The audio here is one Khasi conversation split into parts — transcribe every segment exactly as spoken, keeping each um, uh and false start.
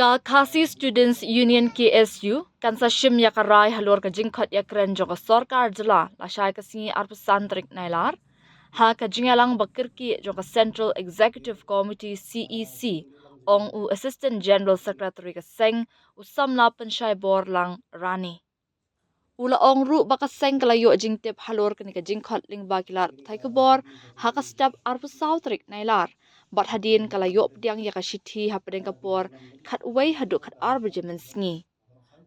Ka Khasi Students Union, K S U, kan sa shim ïa ka rai halor ka jingkhot ïakren jong ka sorkar jylla lashai ka sngi arphew san tarik Nailar ha ka jingïalang ba kyrkieh jong ka Central Executive Committee, C E C, ong u Assistant General Secretary ka seng, u samla Pynshai Borlang Rani. U la ong ruh ba ka seng ka la ïoh jingtip halor kane ka jingkhot lyngba ki lad pathai khubor ha ka step arphew saw tarik Nailar, bad hadien ka la ïoh pdiang ïa ka shithi hapdeng ka por khatwei haduh khatar baje mynsngi.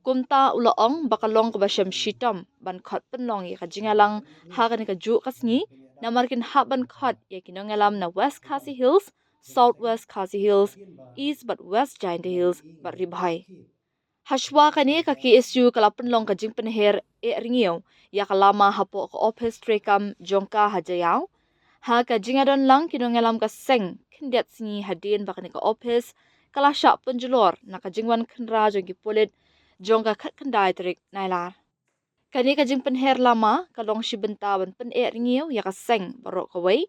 Kumta u la ong ba ka long kaba shem shitom ban khot pynlong ïa ka jingïalang ha kane kajuh ka sngi, namar kin hap ban khot ïa ki nongïalam na West Khasi Hills, South West Khasi Hills, East bad West Jaintia Hills bad Ri Bhoi. Hashwa kane, ka K S U ka la pynlong ka jingpynher eh rngiew ïa ka lama hapoh ka ophis treikam jong ka ha Jaïaw, ha ka jingïadon lang ki nongïalam ka seng khyndiat sngi hadien ba kane ka ophis ka la shah pynjulor na ka jingwan khynra jong ki pulit jong ka khatkhyndai tarik Nailar. Kane ka jingpynher lama ka long shi bynta ban pyneh rngiew ïa ka seng baroh kawei,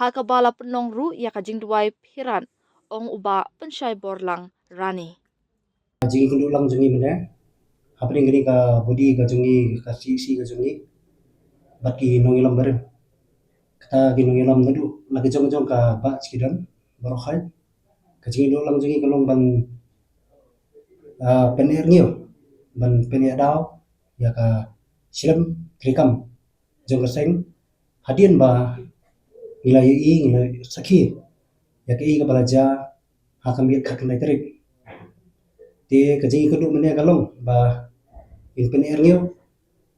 ha kaba la pynlong ruh ïa ka jingduwai phirat, ong u Bah Pynshai Borlang Rani. Jingïakynduh lang jong ngi mynne hapdeng kane ka body ka jong ngi, ka C E C ka jong ngi, bad ki nongïalam barim. Kata ki nongïalam naduh la ki jong jong ka bah ki don baroh hai. Ka jingïakynduh lang jong ngi ka long ban, ah, pyneh rngiew, ban pyneh daw ïa ka shlem treikam jong ka seng, hadien ba ngi la ïohi, ngi la sakhi ïa kaei kaba la jia ha ka miet khatkhyndai tarik. Te ka jingïakynduh mynne ka long ba ngin pyneh rngiew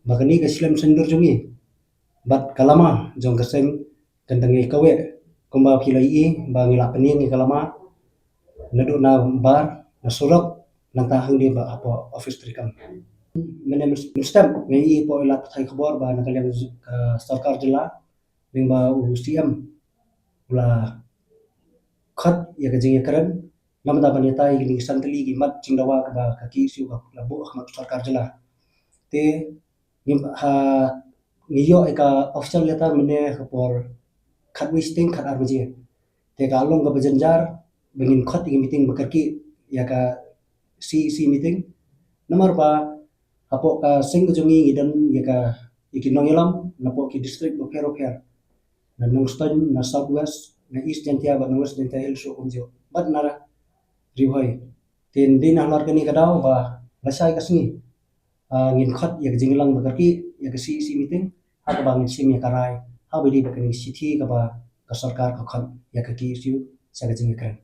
ba kane ka shlem saiñdur jong ngi bad ka lama jong ka seng kan dang ïai kaweh, kumba phi la ïohi ba ngi la pynïeng ïa ka lama naduh na bar, na surok, nangta hangne ba hapoh office treikam. Mynne myn-, mynstep nga ïohi hapoh ïa lad pathai khubor ba na ka liang ka sorkar jylla lyngba u C M u la khot ïa ka jingïakren, namar ban ïatai ïa kine ki san tylli ki mat jingdawa kaba ka K S U ka la buh ha khmat sorkar jylla. Te ngi, ha, ngi ïoh ïa ka official letter mynne ha ka por khatwei shiteng khatar baje. Te ka long kaba jynjar ba ngin khot ïa ka meeting ba kyrkieh ïa ka C E C meeting. Namar ba hapoh ka seng ka jong ngi ngi don ïa ka, ïa ki nongïalam napoh ki district bapher bapher. Na Nongstoiñ, na South West, na East Jaintia bad na West Jaintia Hills ruh kumjuh, bad na Ri Bhoi. Te dei na halor kane ka daw ba lashai ka sngi, ah, ngin khot ïa ka jingïalang ba kyrkieh ïa ka C E C meeting, ha kaba ngin shim ïa ka rai ha ba dei bad kane ka shithi kaba ka sorkar ka khot ïa ka K S U sha ka jingïakren.